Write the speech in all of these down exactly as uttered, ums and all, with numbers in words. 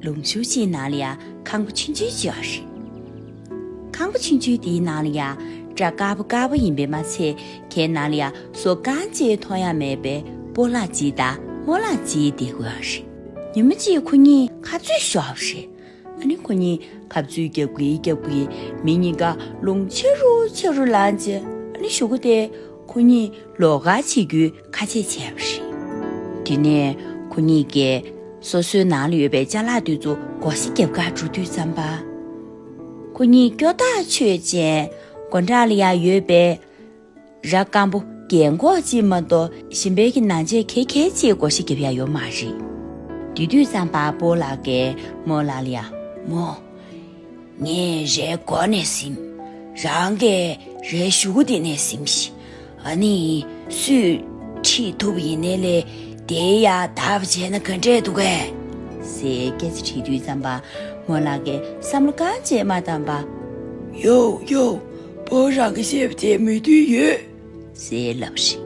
ལུང་ཤུར་གཅིག་ནང་ལ་ཡ་ཁང་པ་ཆུང་ཆུང་ཅིག་ཡོད་རེད། ཁང་པ་ཆུང་ཆུང་དེའི་ནང་ལ་ཡ་སྐྲ་དཀར་པོ་དཀར་པོ་ཡིན་པས་མ་ཚད། ཁའི་ནང་ལ་ཡ་སོ་རྐང་གཅིག་མཐོང་ཡ་མེད་པའི་སྤོ་ལགས་གཅིག་དང་རྨོ་ལགས་གཅིག་བསྡད་ཀྱི་ཡོད་རེད། ཉི་མ་གཅིག་ཁོ་གཉིས་ཁ་རྩོད་ཤོར་བ་རེད། ཨ་ནི་ཁོ་གཉིས་ཁ་རྩོད་རྒྱབ་ཀྱིན་རྒྱབ་ཀྱིན་མི་གཉིས་ཀ་རླུང་ཆེ་རུ་ཆེ་རུ་ལངས་རྗེས། ཨ་ནི་གཞུག་གུ་དེ་ཁོ་གཉིས་ལོགས་ཀ་བྱེད་རྒྱུའི་ཁ་ཆད་བྱས་པ་རེད། དེ་ནས་ཁོ་གཉིས་ཀས་སོ་སོའི་ནང་ལ་ཡོད་པའི་ཅ་ལག་དེ་ཚོ་བགོ་བཤའ་རྒྱབ་གར་འགྲོ་དུས་ཙམ་པ། ཁོ་གཉིས་སྐྱོ་ཐག་ཆོད་ཅིང་སྒོ་འགྲམ་ལ་ཡང་ཡོད་པའི་ར་སྐམ་པོ་རྒན་གོག་ཅིག་མ་གཏོགས་གཞན་པའི་གི་ནང་ཆས་ག་ག་ཅིག་བགོ་བཤའ་རྒྱབ་ཡ་ཡོད་མ་རེད། དེ་དུས་ཙམ་པ་སྤོ་ལགས་ཀྱིས་རྨོ་ལགས་ལ་ཡ། རྨོ། ངས་རས་མགོ་ནས་ཟིན། རང་གིས་རས་གཞུག་གུ་དེ་ནས་ཟིན་ཞིག་ཨ་ནི་སུས་ཁྲིད་ཐུབ་ཡིན་ནའི་ལས་དེ་ཡ་དག་པ་བྱས་ན་ག་འདྲས་འདུག་གས། ཟེར་སྐད་ཆ་དྲིས་དུས་ཙམ་པ་རྨོ་ལགས་ཀྱིས་བསམ་བློ་གང་བྱས་མ་བཏང་པ། ཡོ་ཡོ། སྤོ་རང་གིས་བཤད་པ་དེ་མོས་མཐུན་ཡོད། ཟེར་ལབ་རེད།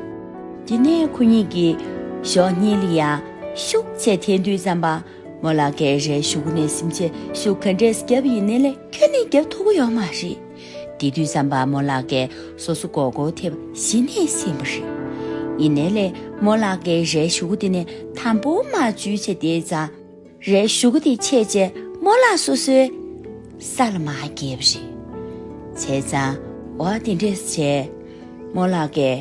དེ་ནས་ཁོ་གཉིས་ཀྱིས་གཞོགས་གཉིས་ལ་ཡ་ཤུགས་ཆེ་འཐེན་དུས་ཙམ་པ། རྨོ་ལགས་ཀྱིས་རས་གཞུག་གུ་ནས་ཟིན་བྱས་ཤུགས་ག་འདྲས་བརྒྱབ་ཡིན་ནའི་ལས་ཁྱོན་ནས་བརྒྱབ་ཐུབ་ཀྱི་ཡོད་མ་རེད། དེ་དུས་ཙམ་པ་རྨོ་ལགས་ཀྱིས་སོ་སོ་མགོ་སྐོར་ཐེབས་གཞི་ནས་ཟིན་པ་རེད། ཡིན་ནའི་ལས་རྨོ་ལགས་ཀྱིས་རས་གཞུག་གུ་དེ་ནས་དམ་པོ་མར་འཇུས་བྱས་བསྡད་ཙང་། རས་གཞུག་གུ་དེ་ཆད་བྱས་རྨོ་ལགས་སོ་སོའི་ས་ལ་མར་འགྱེལ་བ་རེད། བྱས་ཙང་འོ་དེ་འདྲས་བྱས། རྨོ་ལགས་ཀྱིས་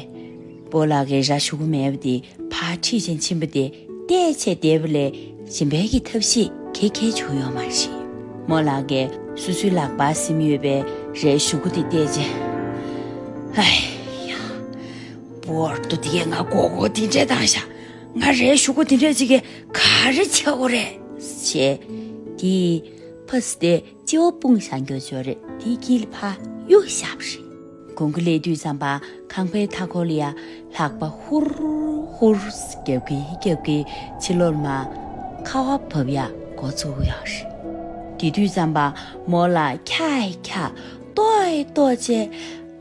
སྤོ་ལགས་ཀྱི་རས་གཞུག་གུ་མེད་པ་དེ་ཕར་ཁྲིད་བྱས་ཕྱིན་པ་དེ་བལྟས་བྱས་བསྡད་པ་ལས་གཞན་པའི་གི་ཐབས་ཤེས་ག་ག་བྱུང་ཡོད་མ་རེད། རྨོ་ལགས་ཀྱིས་སོ་སོའི་ལག་པར་ཟིན་ཡོད་པའི་རས་གཞུག་གུ་དེ་བལྟས་བྱས། ཨའི་ཡ། བོར་དུ་དེ་ང་མགོ་སྐོར་དེ་འདྲས་བཏང་ཤག་ང་རས་གཞུག་གུ་དེ་འདྲས་ཅིག་གིས་ག་རེ་བྱེད་དགོས་རེད། ཞེས་དེས་ཕ་སི་དེ་སྤྱི་བོ་དཔུང་བཞག་རྒྱུ་ཅོ་རེད་དེའི་དཀྱིལ་ལ་ཕར་གཡུག་བཞག་པ་རེད། དགུན་ཁ་སླེབས་དུས་ཙམ་པ་ཁང་པའི་མཐའ་འཁོར་ལ་ཡ་ལྷགས་པ་ཧུར་ཧུར་རྒྱབ་ཀྱིན་རྒྱབ་ཀྱིན་ཕྱི་ལོགས་ལ་མར་ཁ་བ་བབས་ཡ་འགོ་བཙུགས་ཡོད་རེད། དེ་དུས་ཙམ་པ་རྨོ་ལགས་འཁྱག་ཡི་འཁྱག་ལྟོགས་ཡི་ལྟོགས་བྱས་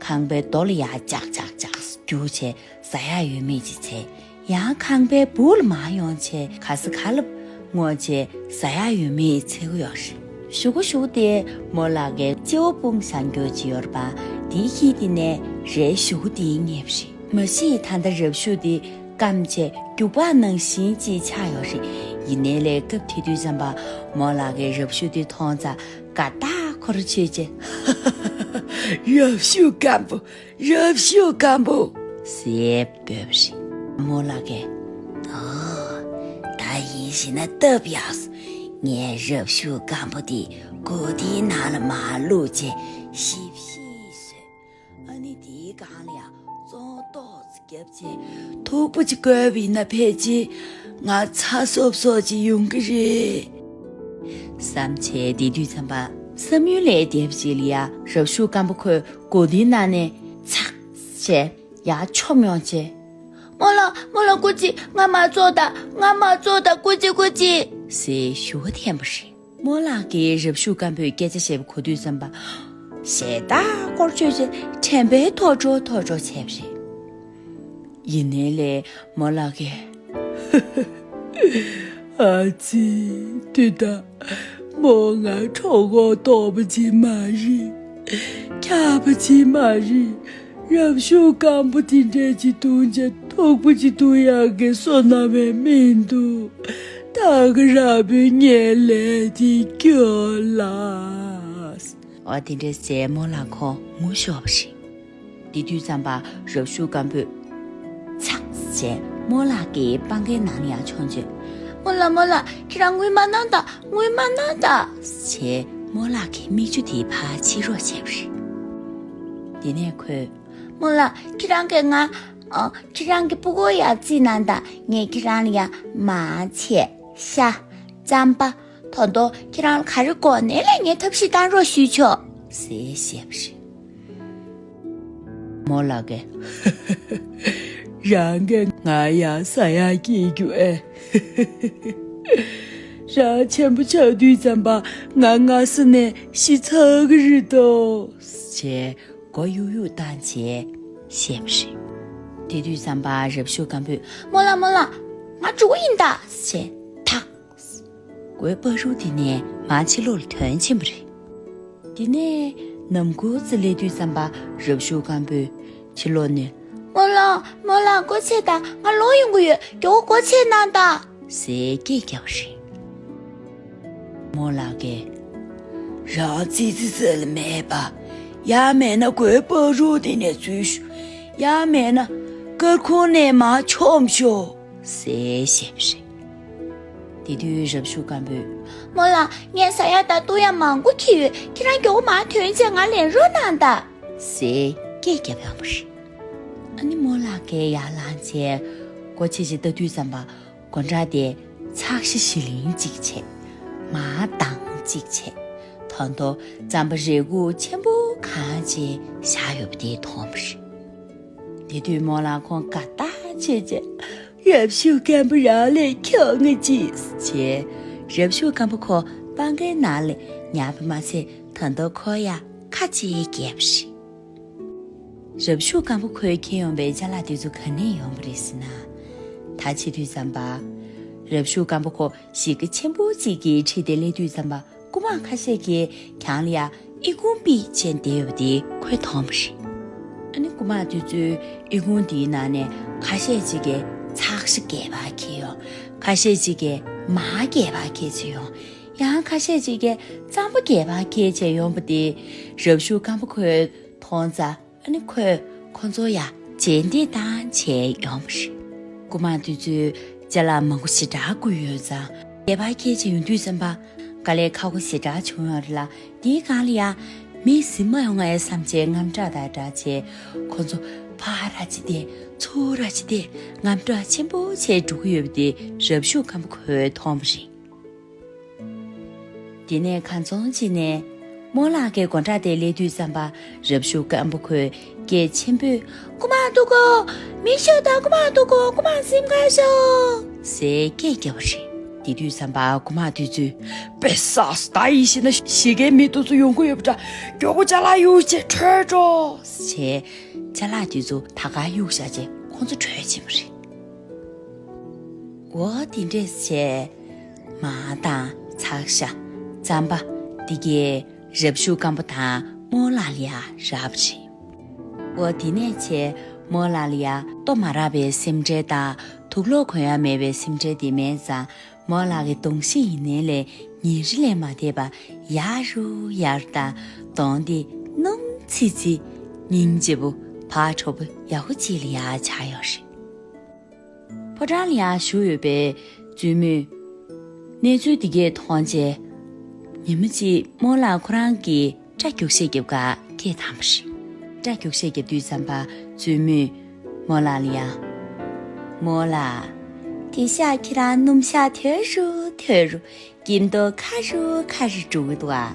ཁང་པའི་རྡོ་ལ་ཡ་ཅག་ཅག་ཅག་རྒྱུག་བྱས། ཟ་ཡག་ཡོད་མེད་ཅིག་འཚོལ། ཡང་ཁང་པའི་སྦུག་ལ་མར་ཡོང་བྱས་ག་ས་ག་ལ་སྔོག་བྱས་ཟ་ཡག་ཡོད་མེད་འཚོལ་གྱི་ཡོད་རེད། གཞུག་གུ་གཞུག་གུ་དེ་རྨོ་ལགས་ཀྱིས་སྤྱི་བོ་དཔུང་བཞག་རྒྱུ་ཅིག་ཡོད་རེད་པ། དེའི་ཁྱི་དེ་ནས་རས་གཞུག་གུ་དེ་རྙེད་པ་རེད། མ་གཞི་ད་ལྟ་རབ་ཤུགས་དེ་སྐམ་བྱས་རྒྱུག་པ་ནང་བཞིན་ཅིག་ཆགས་ཡོད་རེད། ཡིན་ནའི་ལས་སྐབས་དེ་དུས་ཙམ་པ་རྨོ་ལགས་ཀྱིས་རབ་ཤུགས་དེ་མཐོང་ཙང་དགའ་ཐག་ཁོ་རང་ཆོད་བྱས། རབ་ཤུགས་སྐམ་པོ། རབ་ཤུགས་སྐམ་པོ། ཟེར་བོས་པ་རེད། རྨོ་ལགས་ཀྱིས། ཨོ། ད་ཡིན་ཞེ་ན་སྟབས་ཡག་སོང་། ངས་རབ་ཤུགས་སྐམ་པོ་དེ་གོ་དེའི་ནང་ལ་མར་བླུགས་བྱས་ཞིབ་ཞིབ་བཟོས། ཨ་ནི་དེའི་སྒང་ལ་ཡང་བཙོང་ཏོག་ཙམ་བརྒྱབ་བྱས་མཐུག་པོ་ཅིག་བསྐོལ་བ་ཡིན་ན་ཕལ་ཆེར་ང་ཚ་སོབ་སོབ་ཅིག་ཡོང་གི་རེད། བསམ་བྱས་བསྡད་དུས་ཙམ་པ་བསམ་ཡུལ་ལས་འདས་པ་ཅིག་ལ་ཡ་རབ་ཤུགས་སྐམ་པོ་ཁོས་གོ་དེའི་ནང་ནས་ཚག་བྱས་ཡར་མཆོངས་ཡོང་བྱས། རྨོ་ལགས། རྨོ་ལགས། སྐུ་མཁྱེན། ང་མ་བཙོངས་དང་། ང་མ་བཙོངས་དང་། སྐུ་མཁྱེན། སྐུ་མཁྱེན། ཟེར་ཞུ་བ་འཐེན་པ་རེད། རྨོ་ལགས་ཀྱིས་རབ་ཤུགས་སྐམ་པོས་སྐད་ཆ་བཤད་པ་གོ་དུས་ཙམ་པ། ཞེ་དྲག་སྐོར་ཆོད་བྱས་དྲན་པས་ཐོར་འགྲོ་ཐོར་འགྲོ་བྱས་པ་རེད། ཡིན་ནའི་ལས་རྨོ་ལགས་ཀྱིས། ཨ་ཙི། དུས་ད། རྨོ་ང་གྲོད་ཁོག་ལྟོགས་པ་ཅིག་མ་རེད། འཁྱག་པ་ཅིག་མ་རེད། རབ་ཤུགས་སྐམ་པོ་དེ་འདྲས་ཅིག་འཐུང་བྱས་མཐུག་པོ་ཅིག་འཐུང་ཡག་གི་བསོད་ནམས་མི་འདུག་ད་ག་རང་བུ་ངའི་ལས་དེ་སྐྱོ་ལ། འོ་དེ་འདྲས་ཟེར་རྨོ་ལགས་ཁོ་ངུ་ཤོར་བ་རེད། དེ་དུས་ཙམ་པ་རབ་ཤུགས་སྐམ་པོས་ཚག་བྱས་རྨོ་ལགས་ཀྱི་པང་ཁའི་ནང་ལ་ཡར་མཆོངས་བྱས། རྨོ་ལགས། རྨོ་ལགས། ཁྱེད་རང་ངུས་མ་གནང་དང་། ངུས་མ་གནང་དང་། ཞེས་རྨོ་ལགས་ཀྱི་མིག་ཆུ་དེ་ཕར་ཕྱིས་རོགས་བྱས་པ་རེད། དེ་ནས་ཁོས། རྨོ་ལགས། ཁྱེད་རང་གིས་ང་། ཨ། ཁྱེད་རང་གི་ཕྲུ་གུ་ཡར་བརྩིས་གནང་དང་། ངས་ཁྱེད་རང་ལ་ཡ་མར་ཕྱེ། ཤ། རྩམ་པ། ད་དུང་ཁྱེད་རང་ལ་ག་རེ་དགོས་ནའི་ལས་ངས་ཐབས་ཤེས་གཏང་རོགས་ཞུས་ཆོག་ཟེར་བཤད་པ་རེད། རྨོ་ལགས་ཀྱིས། རང་གིས་ང་ཡང་ཟ་ཡག་སྐྱེལ་རྒྱུ་ཨེ། རང་ཆེན་པོ་ཆགས་དུས་ཙམ་པ་ང་སྔ་ས་ནས་ཤི་ཚར་གི་རེད་དོ། ཞེས་མགོ་གཡུག་གཡུག་བཏང་བྱས་བཤད་པ་རེད། དེ་དུས་ཙམ་པ་རབ་ཤུགས་སྐམ་པོས། རྨོ་ལགས། རྨོ་ལགས། ང་ཕྲུ་གུ་ཡིན་ད། ཞེས་ཐག་སྒོའི་ཕ་རུ་དེ་ནས་མར་ཕྱི་ལོགས་ལ་ཐོན་ཕྱིན་པ་རེད། དེ་ནས་ནམ་གུང་ཙམ་སླེབས་དུས་ཙམ་པ་རབ་ཤུགས་སྐམ་པོས་ཕྱི་ལོགས་ནས། རྨོ་ལགས། རྨོ་ལགས། སྒོ་ཕྱེ་དང་། ང་ལོག་ཡོང་གི་ཡོད། མགྱོགས་པོ་སྒོ་ཕྱེ་གནང་དང་། ཟེར་སྐད་བརྒྱབ་པ་རེད། རྨོ་ལགས་ཀྱིས། རང་ཙི་ཙི་ཙི་ལ་མེད་པ། ཡང་མེད་ན་སྒོའི་ཕ་རུ་དེ་ནས་འཛུལ་ཤོག། ཡང་མེད་ན་སྐར་ཁུང་ནས་མར་མཆོངས་ཤོག། ཟེར་བཤད་པ་རེད། དེ་དུས་རབ་ཤུགས་སྐམ་པོས། རྨོ་ལགས། ངས་ཟ་ཡག་དང་བཏུང་ཡག་མང་པོ་འཁྱེར་ཡོད། ཁྱེད་རང་མགྱོགས་པོ་མར་ཐོན་བྱས་ང་ལེན་རོགས་གནང་དང་། ཟེར་སྐད་བརྒྱབ་ཡོང་བ་རེད། ཨ་ནི་རྨོ་ལགས་ཀྱིས་ཡར་ལངས་བྱས་སྒོ་ཕྱེ་བྱས་ལྟ་དུས་ཙམ་པ། སྒོ་འགྲམ་དེ་ཚགས་ཤ་ཞིག་ལིང་གཅིག་བྱས། མར་ལྡང་གཅིག་བྱས། ད་དུང་རྩམ་པ་རས་ཁུག་ཆེན་པོ་གང་བྱས་བཞག་ཡོད་པ་དེ་མཐོང་བ་རེད། དེ་དུས་རྨོ་ལགས་ཁོང་དགའ་ཐག་ཆོད་བྱས། རབ་ཤུགས་སྐམ་པོ་རང་ལ་ཁྱོང་ང་ཅིག་ཟེར་བྱས། རབ་ཤུགས་སྐམ་པོ་ཁོ་པང་ཁའི་ནང་ལ་ཉར་བ་མ་ཚད། ད་དུང་ཁོ་ཡར་ཁ་ཕྱེ་བསྐྱལ་བ་རེད། རབ་ཤུགས་སྐམ་པོ་ཁོས་ཁྱེར་ཡོང་པའི་ཅ་ལག་དེ་ཚོ་ག་ནས་ཡོང་བ་རེད་ཟེར་ན། ད་ཕྱི་དུས་ཙམ་པ། རབ་ཤུགས་སྐམ་པོ་ཁོ་གཞིས་ཀ་ཆེན་པོ་གཅིག་གི་འཁྲིས་དེར་སླེབས་དུས་ཙམ་པ། རྐུ་མ་ཁ་ཤས་ཀྱིས་གྱང་ལ་ཡར་ཨི་ཁུང་ཕུད་བྱས་བསྡད་ཡོད་པ་དེ་ཁོས་མཐོང་བ་རེད། ཨ་ནི་རྐུ་མ་དེ་ཚོས་ཨི་ཁུང་དེའི་ནང་ནས་ཁ་ཤས་ཅིག་གིས་ཚགས་ཤ་རྒྱས་པ་ཁྱེར་ཡོང་། ཁ་ཤས་ཅིག་གིས་མར་རྒྱས་པ་ཁྱེར་བྱས་ཡོང་། ཡང་ཁ་ཤས་ཅིག་གིས་རྩམ་པ་རྒྱས་པ་ཁྱེར་བྱས་ཡོང་བ་དེ་རབ་ཤུགས་སྐམ་པོ་ཁོས་མཐོང་ཙང་། ཨ་ནི་ཁོས་ཁོ་ཚོ་ཡར་རྗེས་འདེད་བཏང་བྱས་ཡོང་བ་རེད། རྐུ་མ་དེ་ཚོས་ཅ་ལག་མང་པོ་ཞེ་དྲག་བརྐུས་ཡོད་ཙང་། རྒྱས་པ་ཁྱེར་བྱས་ཡོང་དུས་ཙམ་པ། དཀའ་ལས་ཁག་པོ་ཞེ་དྲག་བྱུང་ཡོད་རེད་ལ། དེའི་སྒང་ལ་ཡང་མི་ཟིན་མ་ཡོང་ངས་བསམ་བྱས་དངངས་སྐྲག་དང་སྦྲགས་བྱས། ཁོ་ཚོ་ཕར་ར་ཅིག་བསྡད། ཚུར་ར་ཅིག་བསྡད། དངངས་སྐྲག་ཆེན་པོ་བྱས་འགྲོ་གི་ཡོད་པ་དེ་རབ་ཤུགས་སྐམ་པོ་ཁོས་མཐོང་བ་རེད། དེ་ནས་གང་བྱུང་ཅིག་ནས། རྨོ་ལགས་ཀྱིས་སྒོ་འགྲམ་དེར་སླེབས་དུས་ཙམ་པ། རབ་ཤུགས་སྐམ་པོ་ཁོས་སྐད་ཆེན་པོས། རྐུ་མ་འདུག་གོ། མི་ཤོག་དང་། རྐུ་མ་འདུག་གོ། རྐུ་མ་གཟིམ་ཁར་ཤོག། ཟེར་སྐད་བརྒྱབ་པ་རེད། དེ་དུས་ཙམ་པ་རྐུ་མ་དེ་ཚོས། པེ་ས་སི། ད་ཡིན་ཞེ་ན་གཞིས་ཀའི་མི་དེ་ཚོ་ཡོང་གི་ཡོད་པ་འདྲ། མགྱོགས་པོ་ཅ་ལག་གཡུག་བྱས་བྲོས་འགྲོ། ཞེས་ཅ་ལག་དེ་ཚོ་ད་ག་གཡུག་བཞག་བྱས་ཁོང་ཚོ་བྲོས་ཕྱིན་པ་རེད། འོ་དེ་འདྲས་བྱས། མར་དང་ཚགས་ཤ། རྩམ་པ། འདི་གས་རབ་ཤུགས་སྐམ་པོ་དང་རྨོ་ལགས་ལ་ཡར་རག་པ་རེད། འོ་དེ་ནས་བྱས་རྨོ་ལགས་ལ་ཡར་ལྟོ་མ་རག་པའི་སེམས་ཁྲལ་དང་དུག་ལོག་གོན་ཡག་མེད་པའི་སེམས་ཁྲལ་དེ་མེད་ཙང་། རྨོ་ལགས་ཀྱི་གདོང་ཤེས་ཡིན་ནའི་ལས་ཉིན་རེ་ལས་མ་འདས་པར་ཡར་རུ་ཡར་དང་། གདོང་དེ་སྣུམ་ཚིལ་ཚིལ། སྙིང་རྗེ་པོ། བག་དྲོ་པོ་ཡག་པོ་ཅིག་ལ་ཡར་ཆགས་ཡོད་རེད། ཕོ་བྲང་ལ་ཡར་བཞུགས་ཡོད་པའི་བཙུན་མོས་གནས་ཚུལ་འདི་གས་མཐོང་རྗེས། ཉིན་མོ་གཅིག་རྨོ་ལགས་ཁོ་རང་གི་སྐྲ་རྒྱུག་ཤད་རྒྱབ་ག་སྐད་བཏང་བ་རེད། སྐྲ་རྒྱུག་ཤད་རྒྱབ་དུས་ཙམ་པ་བཙུན་མོས་རྨོ་ལགས་ལ་ཡར། རྨོ་ལགས། དེང་སང་ཁྱེད་རང་སྣུམ་ཞག་དོད་རུ་དོད་རུ། སྐྱིད་མདོག་ཁ་རུ་ཁ་རུ་འགྲོ་གི་འདུག་ཨ།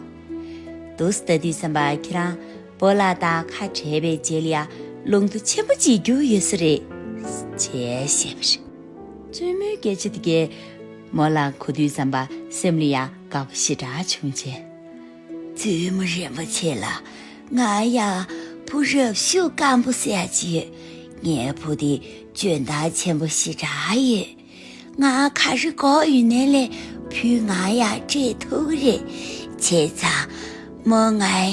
འདུག་སེ་ལྟ་དུས་ཙམ་པ་ཁྱེད་རང་སྤོ་ལགས་དང་ཁ་བྲལ་བའི་རྗེས་ལ་ཡ་རླུང་རྟ་ཆེན་པོ་ཅིག་རྒྱུག་ཡོད་ས་རེད། ཅེས་བཤད་པ་རེད། བཙུན་མོའི་སྐད་ཆ་དེ་གས་རྨོ་ལགས་གོ་དུས་ཙམ་པ་སེམས་ལ་ཡ་དགའ་པོ་ཞེ་དྲག་བྱུང་བྱས། བཙུན་མོ་རིན་པོ་ཆེ་ལགས། ང་ཡ་བུ་རབ་ཤུགས་སྐམ་པོ་ཟེར་ཡ་ཅིག་ཡོད། ངའི་བུ་དེ་འཇོན་ཐང་ཆེན་པོ་ཞེ་དྲག་ཡོད། ང་ག་རེ་དགོས་ཡོད་ནའི་ལས་བུས་ང་ཡ་སྤྲད་ཐུབ་ཀྱི་རེད། བྱས་ཙང་རྨོ་ངའི་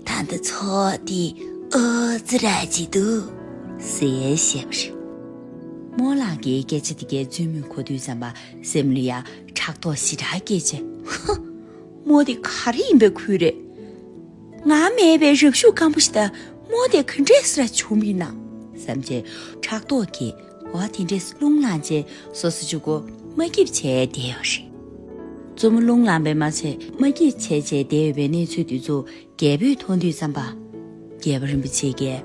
ད་ལྟ་ཚོགས་དེ་ཨོ་ཙི་ར་ཅིག་འདུག་ཟེར་བཤད་པ་རེད། རྨོ་ལགས་ཀྱི་སྐད་ཆ་དེ་གས་བཙུན་མོས་གོ་དུས་ཙམ་པ་སེམས་ལ་ཡ་ཕྲག་དོག་ཞེ་དྲག་སྐྱེས་བྱས། ཧ། རྨོ་དེ་ག་རེ་ཡིན་པའི་ཁུལ་རེད། ང་མེད་པའི་རབ་ཤུགས་སྐམ་པོ་ཞིག་དང་རྨོ་དེ་ག་འདྲས་སེ་ར་བྱུང་བ་ཡིན་ན་བསམ་བྱས་ཕྲག་དོག་གིས་འོ་དེ་འདྲས་རླུང་ལངས་བྱས་སོ་སོ་གཅིག་པོ་མ་སྐྱིད་བྱས་བསྡད་ཡོད་རེད། བཙུན་མོ་རླུང་ལངས་པས་མ་ཚད་མ་སྐྱིད་བྱས་བྱས་བསྡད་ཡོད་པའི་གནས་ཚུལ་དེ་ཚོ་རྒྱལ་པོས་མཐོང་དུས་ཙམ་པ། རྒྱལ་པོ་རིན་པོ་ཆེ་གིས།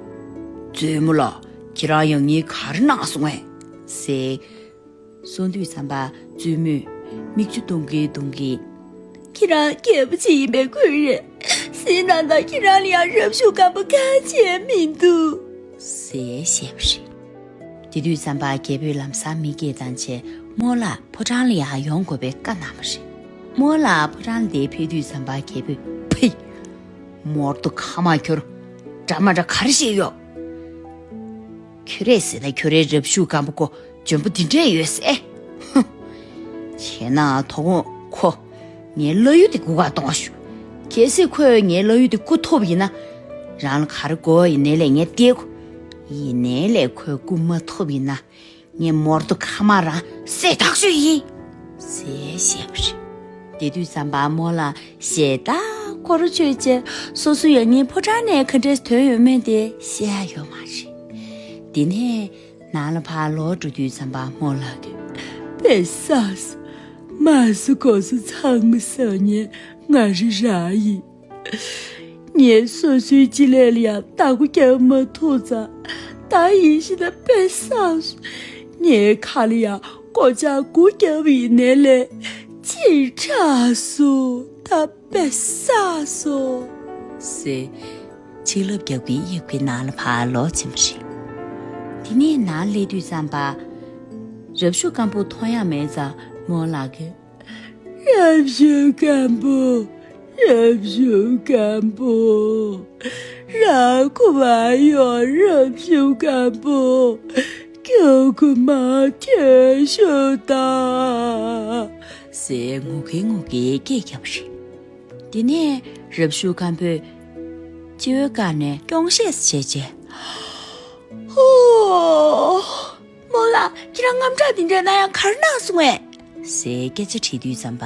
བཙུན་མོ་ལགས། ཁྱེད་རང་ཡང་སྙིང་ག་རེ་གནང་སོང་ངས། ཟེར། གསུངས་དུས་ཙམ་པ་བཙུན་མོས་མིག་ཆུ་ལྟུང་གིན་ལྟུང་གིན། ཁྱེད་རང་རྒྱལ་པོ་ཅིག་ཡིན་པའི་ཁུལ་རེད། ཟིན་ན་ད་ཁྱེད་རང་ལ་ཡང་རབ་ཤུགས་སྐམ་པོ་གང་བྱས་མི་འདུག་ཟེར་བཤད་པ་རེད། དེ་དུས་ཙམ་པ་རྒྱལ་པོས་ལམ་སང་མི་སྐད་བཏང་བྱས་རྨོ་ལགས་ཕོ་བྲང་ལ་ཡར་ཡོང་དགོས་པའི་བཀའ་གནང་བ་རེད། རྨོ་ལགས་ཕོ་བྲང་ལ་དེར་ཕེབས་དུས་ཙམ་པ་རྒྱལ་པོས་ཕེ། མོར་ཏོ་ཁ་མ་ཁྱོར། འདྲ་མ་འདྲ་ག་རེ་བཤད་ཡོད། ཁྱོད་རས་ཟེར་ན་ཁྱོད་རའི་རབ་ཤུགས་སྐམ་པོ་ཁོ་འཇོན་པོ་འདི་འདྲས་ཡོད་ཟེ། ཧུ། བྱས་ན་དོ་དགོང་ཁོ་ ངའི་བླ་གཡུ་དེ་སྐུ་ཁར་གཏོང་བ་ཞུ། གལ་སྲིད་ཁོས་ངའི་བླ་གཡུ་དེ་རྐུ་ཐུབ་ཡིན་ན། རང་ལ་ག་རེ་དགོས་ཡིན་ནའི་ལས་ངས་སྟེར་དགོས། ཡིན་ནའི་ལས་ཁོས་རྐུ་མ་ཐུབ་ཡིན་ན། ངས་མོར་དུ་ཁ་མ་རང་བསད་ཐག་ཆོད་ཡིན། ཟེར་བཤད་པ་རེད། དེ་དུས་ཙམ་པ་མོ་ལ་ཞེ་དྲག་ཁོ་རང་ཆོས་བྱས། སོ་སོ་ཡང་ངའི་ཕོ་བྲང་ནས་ག་འདྲས་ཐོན་ཡོད་མེད་དེ་བཤད་ཡ་ཡོད་མ་རེད། དེ་ནས་ནང་ལ་ཕར་ལོག་འགྲོ་དུས་ཙམ་པ་མོ་ལགས་ཀྱིས་དཔེ་བསགས་སོང་། མ་སུ་གོ་སུ་ཚང་མ་ས་ཉེ་ང་རི་ར་ཡིན། ངས་སོ་སོའི་སྤྱི་ལས་ལ་ཡང་བདག་པོ་རྒྱག་མ་ཐུབ་ཙང་། ད་ཡིན་ཞིག་ན་དཔེ་བསགས་སོང་། ངའི་ཁ་ལ་ཡང་སྒོ་ལྕགས་དགུ་བརྒྱབ་ཡིན་ནའི་ལས་ཅི་དྲག་སོང་། ད་དཔེ་བསགས་སོང་། ཟེར། ཆིག་ལབ་རྒྱག་པའི་དབྱིབས་ཀྱི་ནང་ལ་ཕར་ལོག་ཕྱིན་པ་རེད། དེ་ནས་ནང་སླེབས་དུས་ཙམ་པ། རབ་ཞུ་སྐམ་པོ་མཐོང་ཡ་མེད་ཙང་མོ་ལགས་ཀྱིས། རབ་ཞུ་སྐམ་པོ། རབ་ཞུ་སྐམ་པོ། རང་ཁུ་བ་ཡོ་རབ་ཞུ་སྐམ་པོ། ཁྱོད་ཁུ་མ་ཁྱོད་ཞུ་ད། ཟེར་ངུ་གི་ངུ་གི་སྐད་བརྒྱབ་པ་རེད། དེ་ནས་རབ་ཞུ་སྐམ་པོས་སྤྱི་བོའི་བཀའ་ནས་སྐྱོང་བཤད་བྱས་རྗེས། ཧོ། མོ་ལགས་ཁྱེད་རང་དངངས་སྐྲག་འདི་འདྲ་ན་ཡང་ག་རེ་གནང་སོང་ངས། ཟེར་སྐད་ཆ་དྲིས་དུས་ཙམ་པ།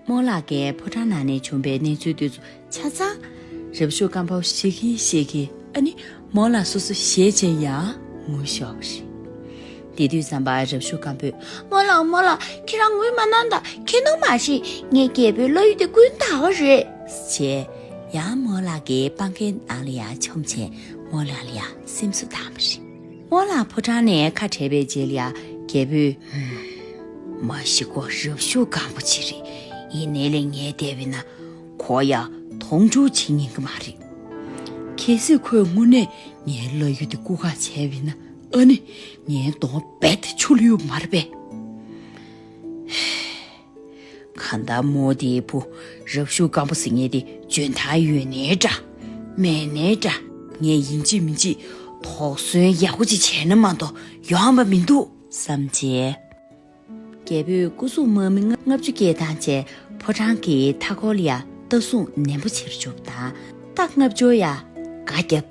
རྨོ་ལགས་ཀྱིས་ཕོ་བྲང་ནང་ནས་བྱུང་བའི་གནས་ཚུལ་དེ་ཚོ་ཆ་ཚང་རབ་ཞུ་སྐམ་པོ་ཤེས་ཀྱིན་ཤེས་ཀྱིན། ཨ་ནི་རྨོ་ལགས་སོ་སོ་ཞེད་བྱས་ཡར་ངུ་ཤོར་བ་རེད། དེ་དུས་ཙམ་པ་རབ་ཞུ་སྐམ་པོས། རྨོ་ལགས་རྨོ་ལགས་ཁྱེད་རང་ངུས་མ་གནང་ད། ཁྱེད་ནོར་མ་ཤེས། ངས་རྒྱལ་པོའི་བླ་གཡུ་དེ་རྐུན་བཏང་བ་རེད། ཅེས་ཡང་རྨོ་ལགས་ཀྱི་པང་ཁའི་ནང་ལ་ཡར་མཆོངས་བྱས་རྨོ་ལགས་ལ་ཡར་སེམས་གསོ་བཏང་བ་རེད། རྨོ་ལགས་ཕོ་བྲང་ནས་ཁ་བྲལ་བའི་རྗེས་ལ་ཡ་རྒྱལ་པོས། མ་གཞི་ཁོ་རབ་ཞུ་སྐམ་པོ་ཅིག་རེད། ཡིན་ནའི་ལས་ངས་བལྟས་པ་ཡིན་ན་ཁོ་ཡ་མཐོང་ཆུང་བྱེད་ཉན་གི་མ་རེད། གལ་སྲིད་ཁོས་དངོས་གནས་ངའི་བླ་གཡུ་དེ་རྐུ་ཁ་བྱས་པ་ཡིན་ན། ཨ་ནི་ངའི་གདོང་རྦད་དེ་ཆུ་ལ་གཡུག་མ་རེད་པས། གང་ལྟར་རྨོ་དེའི་བུ་རབ་ཞུ་སྐམ་པོ་ཟེར་མཁན་དེ་འཇོན་ཐང་ཡོད་ནའི་འདྲ། མེད་ནའི་འདྲ། ངས་ཡིན་གཅིག་མིན་གཅིག་དོགས་ཟོན་ཡག་པོ་ཅིག་བྱས་ན་མ་གཏོགས་ཡོང་བ་མི་འདུག་བསམ་བྱས། རྒྱལ་པོས་སྐུ་གཟུགས་དམར་མོ་ལྔ་བཅུ་སྐྱེལ་བཏང་བྱས་ཕོ་བྲང་གི་མཐའ་འཁོར་ལ་ཡ་ལྟ་སྲུང་ནན་པོ་བྱེད་རྒྱུ་དང་། སྟག་ལྔ་བཅུ་ཡ་སྒ་བརྒྱབ།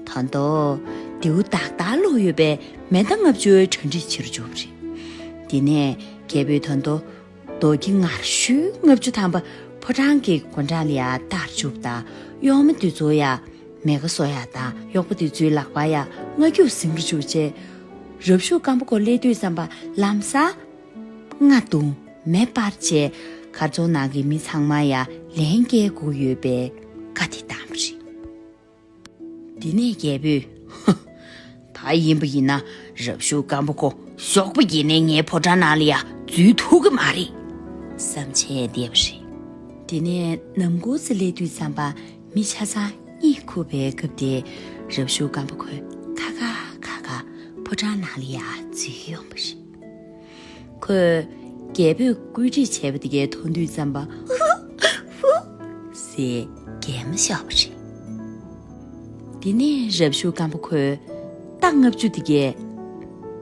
ད་དུང་རྡེའུ་ཏག་ཏག་བླུགས་ཡོད་པའི་མེ་མདའ་ལྔ་བཅུ་གྲ་སྒྲིག་བྱེད་རྒྱུ་རེད། དེ་ནས་རྒྱལ་པོས་ད་དུང་རྡོ་ཁྱི་ངར་ཤུགས་ལྔ་བཅུ་ཐམ་པ་ཕོ་བྲང་གི་སྒོ་འགྲམ་ལ་ཡ་བཏགས་བཅུག་དང་། གཡོག་མོ་དེ་ཚོ་ཡ་མེ་ཁ་གསོ་ཡ་དང་། གཡོག་པོ་དེ་ཚོའི་ལག་པར་ཡ་རྔ་རྒྱུག་ཟིང་རུ་བཅུག་བྱས། རབ་ཞུ་སྐམ་པོ་ཁོ་སླེབས་དུས་ཙམ་པ་ལམ་སང་རྔ་བརྡུངས། མེ་སྤར་བྱས་གར་ཚོགས་ནང་གི་མི་ཚང་མ་ཡ་ལན་སྐྱེལ་དགོས་ཡོད་པའི་བཀའ་དེ་བཏང་བ་རེད། དེ་ནས་རྒྱལ་པོས། ཧ། ད་ཡིན་པ་ཡིན་ན་རབ་ཞུ་སྐམ་པོ་ཁོ་ཞོགས་པ་ཡིན་ནའི་ངའི་ཕོ་བྲང་ནང་ལ་ཡ་འཛུལ་ཐུབ་ཀྱི་མ་རེད། བསམ་བྱས་བསྡད་པ་རེད། དེ་ནས་ནམ་གུང་ཙམ་སླེབས་དུས་ཙམ་པ་མི་ཆ་ཚང་གཉིད་ཁུག་པའི་སྐབས་དེ་རབ་ཞུ་སྐམ་པོ་ཁོས་ཁ་ཁ་ཁ་ཁ་ཕོ་བྲང་ནང་ལ་ཡ་འཛུལ་ཡོང་བ་རེད། ཁོས་རྒྱལ་པོས་བཀོད་སྒྲིག་བྱས་པ་དེ་གའི་མཐོང་དུས་ཙམ་པ། ཧུ། ཧུ། ཟེར་གད་མོ་ཤོར་བ་རེད། དེ་ནས་རབ་ཞུ་སྐམ་པོ་ཁོས་རྟ་ལྔ་བཅུ་དེ་གའི་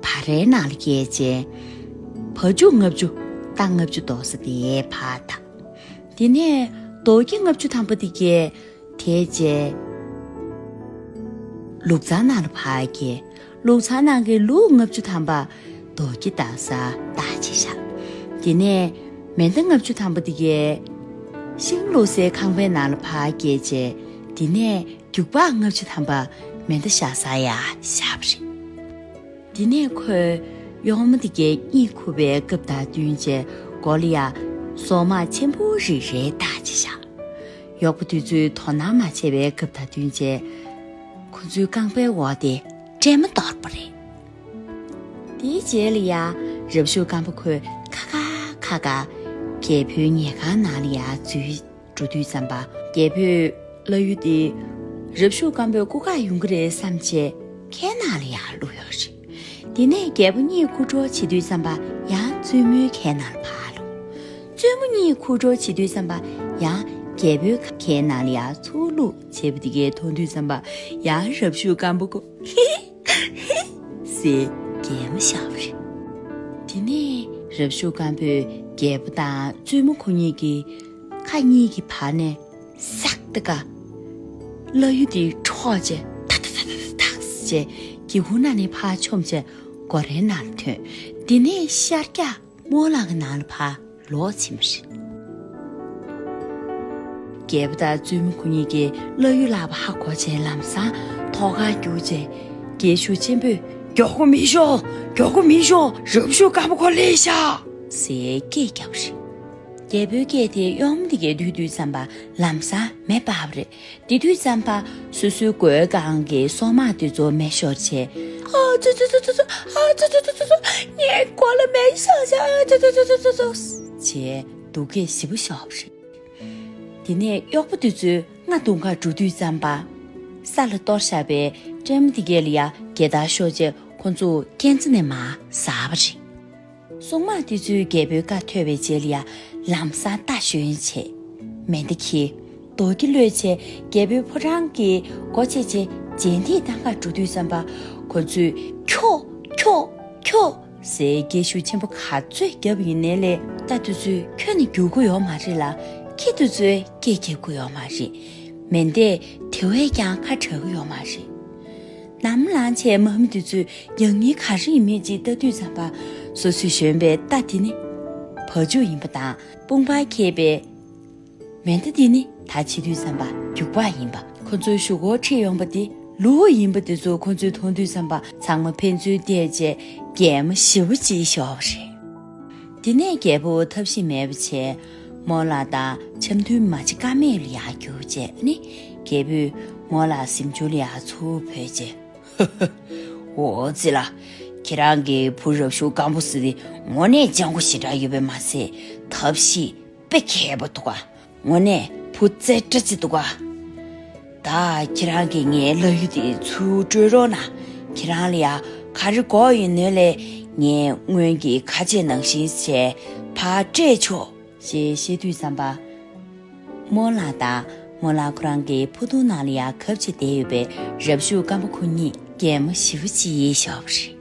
བ་རའི་ནང་ལ་བསྐྱལ་རྗེས། བ་ཕྱུགས་ལྔ་བཅུ་རྟ་ལྔ་བཅུ་འདོགས་ས་དེ་ཕར་བཏང་། དེ་ནས་རྡོ་ཁྱི་ལྔ་བཅུ་ཐམ་པ་དེ་གའི་དེད་རྗེས། ལུག་ཚང་ནང་ལ་ཕར་བསྐྱལ། ལུག་ཚང་ནང་གི་ལུག་ལྔ་བཅུ་ཐམ་པ་རྡོ་ཁྱི་བཏགས་སར་བཏགས་བྱས་བཞག་དེ་ནས་མེ་མདའ་ལྔ་བཅུ་ཐམ་པ་དེ་གའི་ཤིང་བླུག་སའི་ཁང་པའི་ནང་ལ་ཕར་བསྐྱལ་རྗེས། དེ་ནས་རྒྱུག་པ་ལྔ་བཅུ་ཐམ་པ་མེ་མདའ་བཞག་སར་ཡ་བཞག་པ་རེད། དེ་ནས་ཁོས་གཡོག་མོ་དེ་གའི་གཉིད་ཁུག་པའི་སྐབས་དང་བསྟུན་བྱས་སྒོ་ལ་ཡ་སོག་མ་ཆེན་པོ་རེ་རེ་བཏགས་བྱས་བཞག་གཡོག་པོ་དེ་ཚོས་དོ་སྣང་མ་བྱས་པའི་སྐབས་དང་བསྟུན་བྱས། ཁོ་ཚོའི་རྐང་པའི་འོག་དེ་སྲན་མ་གཏོར་པ་རེད། དེའི་རྗེས་ལ་ཡ་རབ་ཞུ་སྐམ་པོ་ཁོས་ཁ་ཁ་ཁ་ཁ་རྒྱལ་པོའི་ཉལ་ཁང་ནང་ལ་ཡ་འཛུལ་འགྲོ་དུས་ཙམ་པ། རྒྱལ་པོས་བླ་གཡུ་དེ་རབ་ཞུ་སྐམ་པོའི་སྐུ་ཁར་ཡོང་གི་རེད་བསམ་བྱས་ཁའི་ནང་ལ་ཡ་བླུགས་ཡོད་རེད། དེ་ནས་རྒྱལ་པོ་གཉིད་ཁུག་འགྲོ་བྱེད་དུས་ཙམ་པ་ཡང་བཙུན་མོའི་ཁའི་ནང་ལ་ཕར་བླུགས། བཙུན་མོ་གཉིད་ཁུག་འགྲོ་བྱེད་དུས་ཙམ་པ་ཡང་རྒྱལ་པོའི་ཁའི་ནང་ལ་ཡ་ཚུར་བླུགས་བྱས་པ་དེ་གའི་མཐོང་དུས་ཙམ་པ་ཡང་རབ་ཞུ་སྐམ་པོ་ཁོ་ཧི་ཧི་ཟེར་གད་མོ་བཤད་པ་རེད། དེ་ནས་རབ་ཞུ་སྐམ་པོས་ རྒྱལ་པོ་དང་བཙུན་མོ་ཁོ་གཉིས་ཀྱི་ཁ་གཉིས་ཀྱི་བར་ནས་སག་ཏི་ཀ་བླ་གཡུ་དེ་འཕྲོག་བྱས་ཐག་ཐག་ཐག་ཐག་ཐག་བྱས་སྒེའུ་ཁུང་ནང་ནས་ཕར་མཆོངས་བྱས་སྒོ་རའི་ནང་ལ་ཐོན། དེ་ནས་ཤར་རྒྱག་རྨོ་ལགས་ཀྱི་ནང་ལ་ཕར་ལོག་ཕྱིན་པ་རེད། རྒྱལ་པོ་དང་བཙུན་མོ་ཁོ་གཉིས་ཀྱིས་བླ་གཡུ་ལག་པ་ཧ་གོ་བྱས་ལམ་སང་ཐོག་ཁར་རྒྱུགས་བྱས་རྒྱལ་ཤུགས་ཆེན་པོས། མགྱོགས་པོ་མི་ཤོག་མགྱོགས་པོ་མི་ཤོག་རབ་ཤུགས་སྐམ་པོ་ཁོ་སླེབས་ཤག་ཟེར་སྐད་བརྒྱབ་པ་རེད། རྒྱལ་པོའི་སྐད་དེ་གཡོག་མོ་དེ་གས་ཐོས་དུས་ཙམ་པ་ལམ་སང་མེ་སྤར་བ་རེད། དེ་དུས་ཙམ་པ་སོ་སོའི་མགོའི་སྒང་གི་སོག་དམར་དེ་ཚོ་མེ་ཤོར་བྱས། ཨ་ཙི་ཙི་ཙི་ཙི་ཙི། ཨ་ཙི་ཙི་ཙི་ཙི་ཙི། ངའི་མགོ་ལ་མེ་ཤོར་བྱས། ཨ་ཙི་ཙི་ཙི་ཙི་ཙི་ཙི། བྱས་སྡུག་སྐད་ཞེ་པོ་ཤོར་བ་རེད། དེ་ནས་གཡོག་པོ་དེ་ཚོས་རྔ་རྡུང་གར་འགྲོ་དུས་ཙམ་པ། ས་ལ་གཏོར་བཞག་པའི་སྲན་མ་དེ་གས་ལ་ཡ་རྒྱལ་དར་ཤོར་བྱས་ཁོ་ཚོ་ཁྱེད་ཚོ་ནས་མར་ཟགས་པ་རེད། སོག་དམར་དེ་ཚོས་རྒྱལ་པོའི་བཀའ་ཐོས་པའི་རྗེས་ལ་ཡ་ལམ་སང་རྟ་ཞོན་བྱས། མེ་མདའ་འཁྱེར། རྡོ་སྒྱེ་གློད་བྱས་རྒྱལ་པོའི་ཕོ་བྲང་གི་སྒོ་ཕྱེ་བྱས་རྗེས་འདེད་བཏང་གར་འགྲོ་དུས་ཙམ་པ། ཁོ་ཚོས་ཁྱོ། ཁྱོ། ཁྱོ་ཟེར་སྐད་ཤུགས་ཆེན་པོ་ག་ཚོད་བརྒྱབ་ཡིན་ནའི་ལས་རྟ་དེ་ཚོས་ཁྱོན་ནས་རྒྱུག་གི་ཡོད་མ་རེད་ལ། ཁྱི་དེ་ཚོས་སྐད་རྒྱག་གི་ཡོད་མ་རེད། མེ་མདས་དེ་བས་ཀྱང་ཁ་གྲག་གི་ཡོད་མ་རེད། ནམ་ལངས་བྱས་མ་མི་དེ་ཚོས་ཡང་སྙིང་ག་རེ་ཡིན་མིན་ཅིག་ལྟ་དུས་ཙམ་པ། སོ་སོས་ཞོན་པའི་རྟ་དེ་ནི་བ་ཕྱུགས་ཡིན་པ་དང་དཔུང་པར་འཁྱེར་པའི་མེ་མདའ་དེ་ནི་ད་བྱེད་དུས་ཙམ་པ་རྒྱུག་པ་ཡིན་པ། ཁོ་ཚོའི་གཞུག་གུར་ཁྲིད་ཡོང་པ་དེ་ལུག་ཡིན་པ་དེ་ཚོ་ཁོ་ཚོས་མཐོང་དུས་ཙམ་པ་ཚང་མ་ཕན་ཚུན་བལྟས་བྱས་གད་མོ་ཞེ་པོ་ཅིག་ཤོར་བ་རེད། དེ་ནས་རྒྱལ་པོ་ཐབས་ཤེས་མེད་པ་བྱས་རྨོ་ལགས་དང་འཆམ་མཐུན་མ་བྱེད་ཀ་མེད་ལ་ཡར་རྒྱུགས་བྱས་ནི། རྒྱལ་པོས་རྨོ་ལགས་གཟིམ་ཆུང་ལ་ཡར་ཚུར་བོས་བྱས། འོ་ཙི་ལ། ཁྱེད་རང་གི་བུ་རབ་ཤུགས་སྐམ་པོ་ཟེར་དེ་དངོས་གནས་སྤྱང་པོ་ཞེ་དྲག་ཡོད་པས་མ་ཟད་ཐབས་ཤེས་དཔེ་མཁས་པོ་འདུག་ག་དངོས་གནས་བུ་རྩེ་གྲ་ཅིག་འདུག་ག་ད་ཁྱེད་རང་གིས་ངའི་བླ་གཡུ་དེ་ཚུར་སྤྲོད་རོགས་གནང་། ཁྱེད་རང་ལ་ཡ་ག་རེ་དགོས་ཡིན་ནའི་ལས་ངས་སྔོན་གྱི་ཁ་ཆད་ནང་བཞིན་བྱས་ཕར་སྤྲད་ཆོག་ཅེས་བཤད་དུས་ཙམ་པ། རྨོ་ལགས་དང་རྨོ་ལགས་ཁོ་རང་གི་ཕུ་ཐུང་ནང་ལ་ཡ་གབ་བྱས་བསྡད་ཡོད་པའི་རབ་ཤུགས་སྐམ་པོ་ཁོ་གཉིས་གད་མོ་ཞེ་པོ་ཅིག་ཤོར་བ་རེད།